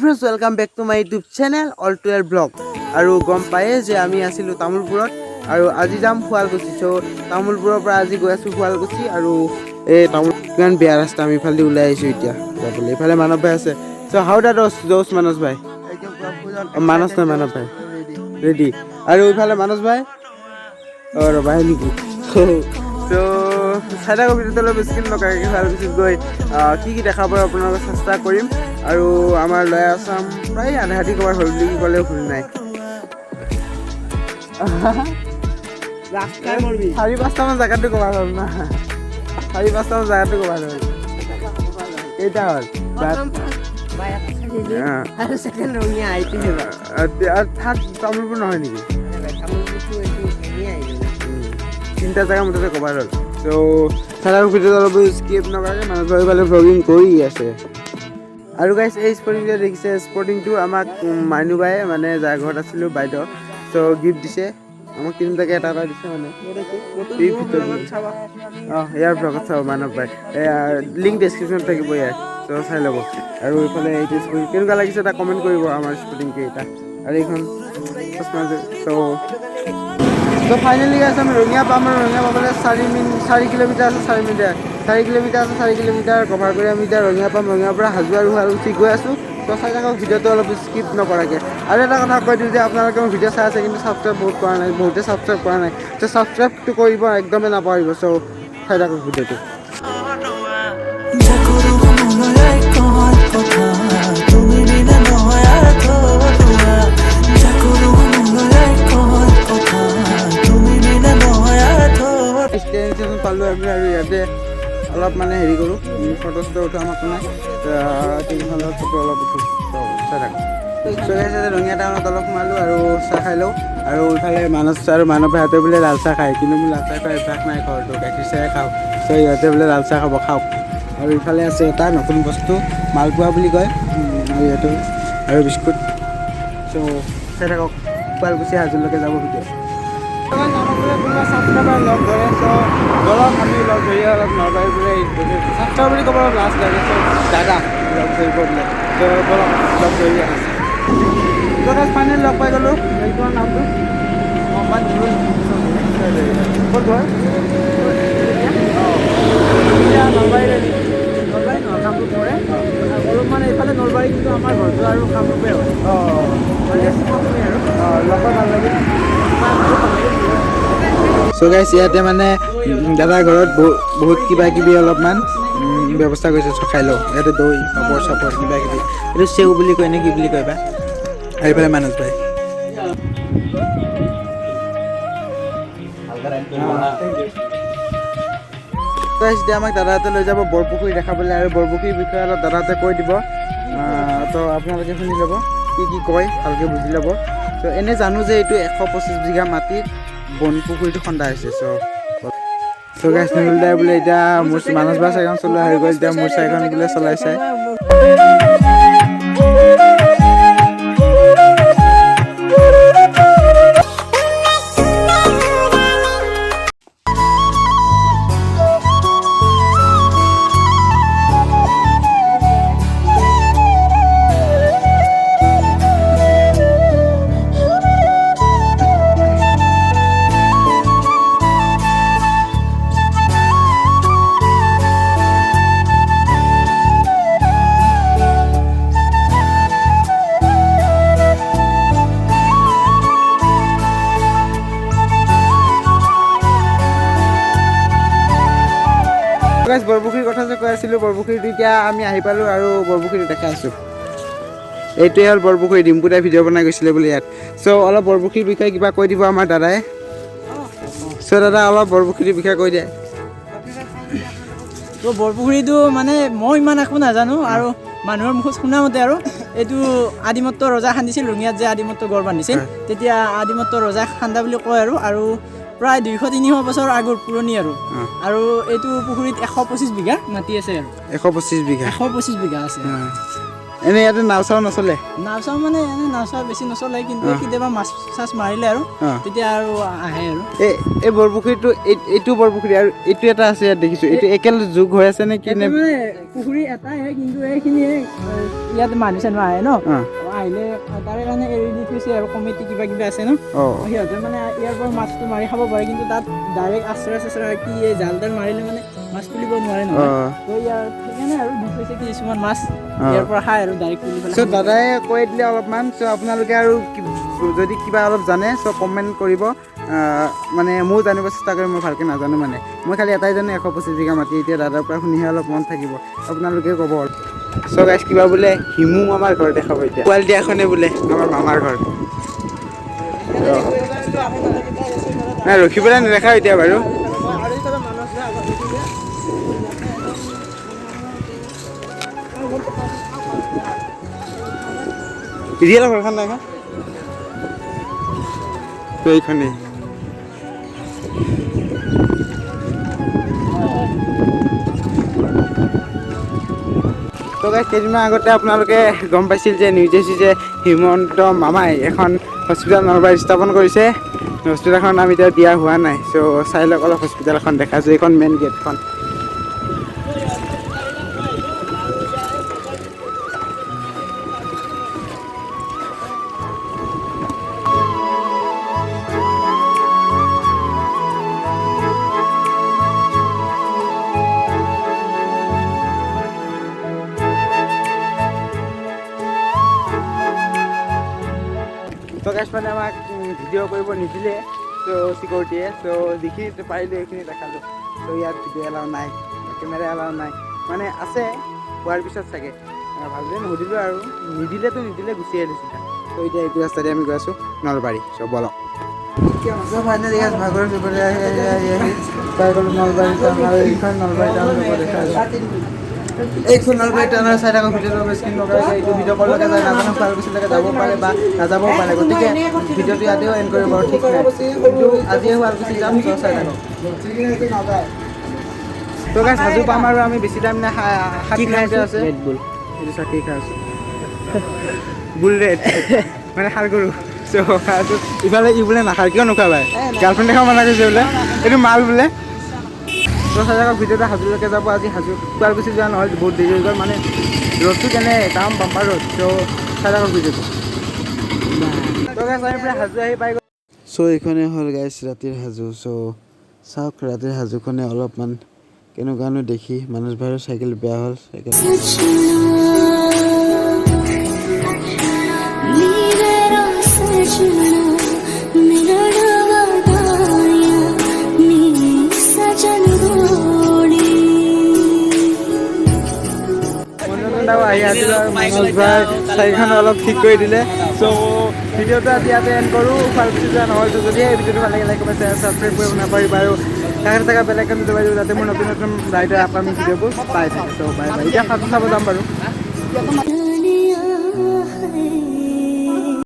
Friends, welcome back to my YouTube channel all 12 blog. আৰু গম পায়ে যে আমি আছিলোঁ তামোলপুৰত আৰু আজি যাম শুৱালকুছি। চ' তামোলপুৰৰ পৰা আজি গৈ আছোঁ শুৱালকুছি। আৰু এই তামোল কিমান বেয়া ৰাস্তা, আমি ইফালেদি ওলাই আহিছোঁ এতিয়া যাবলৈ। ইফালে মানৱ ভাই আছে। চ' হাউ দা দোষ জোছ মানস ভাই? অ, মানস নহয়, মানৱ ভাই ৰেডি। আৰু ইফালে মানস ভাই, অঁ ৰবাহে নেকি? চ' চাই থাকক ভিডিঅ'টো অলপ স্কিপ নকৰাকৈ। শুৱালকুছিত গৈ কি কি দেখা পায় আপোনালোকে চেষ্টা কৰিম। আৰু আমাৰ ল'ৰা আছাম প্ৰায় আধা আধি কভাৰ হ'ল বুলি ক'লেও ভুল নাই। চাৰি পাঁচটামান জেগাটো কভাৰ হ'ল না? চাৰি পাঁচটামান জেগাটো কভাৰ হ'ল। কেইটা হ'ল? থাৰ্ড তামোলপুৰ নহয় নেকি? তিনিটা জেগা মুঠতে কভাৰ হ'ল। চ' চাই থাকক ভিডিঅ'টো অলপ স্কিপ নকৰাকৈ। মানুহ ইফালে ভ্লগিং কৰি আছে। আৰু গাইছ, এই স্পৰ্টিংটো দেখিছে? স্পৰ্টিংটো আমাক মাইনু বায়ে, মানে যাৰ ঘৰত আছিলোঁ বাইদেউ, চ' গিফ্ট দিছে আমাক। তিনিটাকে এটা এটা দিছে। মানে এই ভিতৰত, অঁ, ইয়াৰ ভ্লগত চাব মানৱ ভাই। লিংক ডেছক্ৰিপশ্যনত থাকিব ইয়াৰ, চ' চাই ল'ব। আৰু এইফালে এইটো স্পৰ্টিং কেনেকুৱা লাগিছে এটা কমেণ্ট কৰিব, আমাৰ স্পৰ্টিং কেইটা আৰু এইখন চশমাযোৰ। চ' ফাইনেলি আছে আমি ৰঙিয়া পাম। আৰু ৰঙিয়া পাবলৈ 4 মিনিট, 4 কিলোমিটাৰ আছে, 4 মিটাৰ, 4 কিলোমিটাৰ আছে। 4 কিলোমিটাৰ কভাৰ কৰি আমি এতিয়া ৰঙিয়া পাম। ৰঙিয়াৰ পৰা হাজো আৰু শুৱালকুছি গৈ আছোঁ। ত' চাই থাকক ভিডিঅ'টো অলপ স্কিপ নকৰাকৈ। আৰু এটা কথা কৈ দিওঁ যে আপোনালোকে মোৰ ভিডিঅ' চাই আছে, কিন্তু ছাবস্ক্ৰাইব বহুত কৰা নাই, বহুতে ছাবস্ক্ৰাইব কৰা নাই। ত' ছাবস্ক্ৰাইবটো কৰিব একদমেই নাপাহৰিব। চ' চাই থাকক ভিডিঅ'টো। জাগৰো মোলৈ কথা তুমি বিনা নহয় আধৰুৱা। জাগৰো মোলৈ কথা তুমি বিনা নহয় আধৰুৱা। ট্ৰেইন ষ্টেচন পালোঁ আমি। আৰু ইয়াতে অলপ মানে হেৰি কৰোঁ, ফটো চটো উঠোঁ। আমাক নাই ট্ৰেইনখনৰ লগত ফটো অলপ উঠোঁ। ত' চাই থাকক। চ' গাইছ, ৰঙিয়া টাউনত অলপ সোমালোঁ আৰু চাহ খাই লওঁ। আৰু ইফালে মানস আৰু মানৱ ভাইহঁতে বোলে লাল চাহ খায়, কিন্তু মোৰ লাল চাহ খোৱাৰ অভ্যাস নাই, ঘৰটো গাখীৰ চাহে খাওঁ। চ' ইহঁতে বোলে লাল চাহ খাব, খাওক। আৰু ইফালে আছে এটা নতুন বস্তু, মালপোৱা বুলি কয়। আৰু ইয়াতো আৰু বিস্কুট। চ' চাই থাকক, শুৱালকুছি হাজোলৈকে যাব ভিডিঅ'। আমাক বোলে কোনোবা ছাবস্ক্ৰাইবাৰ লগ ধৰে। চ' বলক, আমি লগ ধৰি অলপ নলবাৰী বোলে ছাবস্ক্ৰাইবাৰ বুলি ক'ব অলপ লাজ লাগে। চ' দাদা লগ ধৰিব বোলে। চ' বলক, লগ ধৰি আহিছে। ত' ফাইনেল লগ পাই গ'লোঁ। তোমাৰ নামটো? মোহাম্মদ নুৰুল। ক'ত ঘৰ? অঁ, এতিয়া নলবাৰীৰ? নলবাৰী নহয়, কামৰূপ পৰে অলপমান এইফালে নলবাৰী, কিন্তু আমাৰ ঘৰটো আৰু কামৰূপে হয়। মানে অসমীয়া আৰু। অঁ, লগ পাই ভাল লাগিল। চ' গাইছ, ইয়াতে মানে দাদাৰ ঘৰত বহুত কিবা কিবি অলপমান ব্যৱস্থা কৰিছে। চ' খাই লওঁ। ইয়াতে দৈ, পাপৰ চাপৰ কিবা কিবি, এইটো চেও বুলি কয় নে কি বুলি কয় বা। আৰু এইফালে মানস ভাই। গাইছ, এতিয়া আমাক দাদাহঁতে লৈ যাব বৰপুখুৰী দেখাবলৈ আৰু বৰপুখুৰীৰ বিষয়ে অলপ দাদাহঁতে কৈ দিব। তো আপোনালোকে শুনি ল'ব, কি কি কয় ভালকৈ বুজি ল'ব। ত' এনে জানো যে এইটো 125 বিঘা মাটিত বনপুখুৰীটো খন্দা হৈছে। চ' গাইছ, নুৰুল দাই বোলে এতিয়া মোৰ মানস বা চাইকেলখন চলোৱা হৈ গ'ল, এতিয়া মোৰ চাইকেলখন বোলে চলাইছে। গাইছ, বৰপুখুৰীৰ কথা যে কৈ আছিলোঁ, বৰপুখুৰীটো এতিয়া আমি আহি পালোঁ আৰু বৰপুখুৰীটো দেখাই আছোঁ। এইটোৱে হ'ল বৰপুখুৰী। ডিম্পু দাই ভিডিঅ' বনাই গৈছিলে বোলে ইয়াত। চ' অলপ বৰপুখুৰীৰ বিষয়ে কিবা কৈ দিব আমাৰ দাদাই। চ' দাদা, অলপ বৰপুখুৰীৰ বিষয়ে কৈ দিয়ে। তো বৰপুখুৰীটো মানে মই ইমান একো নাজানো আৰু মানুহৰ মুখত শুনা মতে আৰু এইটো আদিমত্ত ৰজা খান্দিছিল। ৰঙিয়াত যে আদিমত্ত গড় বান্ধিছিল, তেতিয়া আদিমত্ত ৰজা খান্দা বুলি কয়। আৰু প্ৰায় 200-300 বছৰ আগৰ পুৰণি আৰু। আৰু এইটো পুখুৰীত 125 বিঘা মাটি আছে আৰু। 125 বিঘা? 125 বিঘা আছে। এনেই ইয়াতে নাও চাও নচলে? নাও চাও মানে এনে নাও চাও বেছি নচলে, কিন্তু কেতিয়াবা মাছ চাছ মাৰিলে আৰু তেতিয়া আৰু আহে আৰু। এই বৰপুখুৰীটো, এইটো বৰপুখুৰী আৰু এইটো এটা আছে ইয়াত দেখিছোঁ, এইটো একেলগে যোগ হৈ আছে নে কি? নে মানে পুখুৰী এটাই, কিন্তু এইখিনিয়ে ইয়াত মানুহ চানুহ আহে ন, আহিলে তাৰে কাৰণে এৰি দি থৈছে আৰু কমিটি কিবা কিবি আছে ন, সিহঁতে মানে ইয়াৰ পৰা মাছটো মাৰি খাব পাৰে, কিন্তু তাত ডাইৰেক্ট আশ্ৰয় চাশ্ৰয় কি এই জাল তাল মাৰিলে মানে মাছ তুলিব নোৱাৰে নহয়। তো ইয়াৰ সেইকাৰণে আৰু দি থৈছে কিছুমান মাছ ইয়াৰ পৰা খায় আৰু ডাইৰেক্ট তুলি পেলাই। চ' দাদাই কৈ দিলে অলপমান। চ' আপোনালোকে আৰু যদি কিবা অলপ জানে চ' কমেণ্ট কৰিব, মানে ময়ো জানিব চেষ্টা কৰিম, মই ভালকৈ নাজানো, মানে মই খালি এটাই জানো 125 বিঘা মাটি। এতিয়া দাদাৰ পৰা শুনিহে অলপ মন থাকিব, আপোনালোকেও ক'ব। চ' গাইছ কিবা বোলে হিমু মামাৰ ঘৰ দেখাব এতিয়া, পোৱালি দিয়াখনে বোলে আমাৰ মামাৰ ঘৰ। নাই ৰখিবলৈ নেদেখাওঁ এতিয়া বাৰু। ৰিয়েল ঘৰখন নাই এখন, তো এইখনেই। তো গাইছ কেইদিনমান আগতে আপোনালোকে গম পাইছিল যে নিউজে চিউজে হিমন্ত মামাই এখন হস্পিটেল নলবাৰীত স্থাপন কৰিছে। হস্পিটেলখনৰ নাম এতিয়া দিয়া হোৱা নাই। চ' চাই লওক অলপ হস্পিটেলখন দেখাইছোঁ, এইখন মেইন গেটখন। তো গাইছ মানে আমাক ভিডিঅ' কৰিব নিদিলে চ' চিকিউৰিটিয়ে, চ' যিখিনি পাৰিলোঁ সেইখিনি দেখালোঁ। চ' ইয়াত ভিডিঅ' এলাও নাই, কেমেৰা এলাও নাই, মানে আছে হোৱাৰ পিছত চাগে ভালদৰে নুসুধিলোঁ আৰু, নিদিলেতো নিদিলে গুচি আহিলোঁ চিধা। চ' এতিয়া এইটো ৰাস্তাতে আমি গৈ আছোঁ নলবাৰী। চ' বলক। ফাইনেলি গাইছ ভাগৰ চুবুৰী আহি আহি আহি আহি পাই গ'লোঁ নলবাৰী টাউন, আৰু এইখন নলবাৰী টাউন দেখা যায়। এইখন নলবাৰী টাউনৰ চাই থাকক ভিডিঅ'টো স্ক্ৰীণ নকৰাকৈ, এইটো ভিডিঅ' ক'লৈকে যায় নাজানো, শুৱালকুছিলৈকে যাব পাৰে বা নাযাবও পাৰে, গতিকে ভিডিঅ'টো ইয়াতেও এণ্ড কৰিব পাৰোঁ ঠিক নাই, কিন্তু আজিয়ে শুৱালকুছি যাম। চ' চাই থাকক। তো গাইছ হাজো পাম আৰু আমি বেছি টাইম নাই, 7 কিলোমিটাৰ আছে। এইটো চাকি খাই আছোঁ, বুল ৰেড মানে শালগৰু। চ' খাই আছোঁ। ইফালে ই বোলে নাখায়, কিয় নোখোৱা ভাই? গাৰ্লফ্ৰেণ্ড দেখাব মানা কৰিছে বোলে, এইটো মাল বোলে। তো চাই থাকক ভিডিঅ'টো হাজোলৈকে যাব। আজি হাজো শুৱালকুছি যোৱা নহ'ল, বহুত দেৰি হৈ গ'ল, মানে ৰ'দটো কেনে দাম বাম্পাৰ ৰ'দ। চ' চাই থাকক ভিডিঅ'টো। তো গাইছ আমি প্ৰায় হাজো আহি পাই গ'ল। চ' এইখনেই হ'ল গাইছ ৰাতিৰ হাজো। চ' চাওক ৰাতিৰ হাজোখনে অলপমান কেনেকুৱানো দেখি। মানস ভাইৰ চাইকেল বেয়া হ'ল, চাইকেল মনোৰঞ্জন আহি আছিল আৰু মনোজ ভাই চাইকেলখন অলপ ঠিক কৰি দিলে। চ' ভিডিঅ'টো আজি ইয়াতে এণ্ড কৰোঁ, শুৱালকুছি যোৱা নহ'ল। চ' যদি এই ভিডিঅ'টো ভাল লাগে লাইক কমেণ্ট শ্বেয়াৰ ছাবস্ক্ৰাইব কৰিব নাপাহৰিব, আৰু কাষতে থকা বেল আইকনটো দবাই দিব যাতে মোৰ নতুন নতুন ৰাইডৰ আপকামিং ভিডিঅ'বোৰ পাই থাকে। চ' বাই বাই। এতিয়া সাঁতোৰ চাব যাম বাৰু।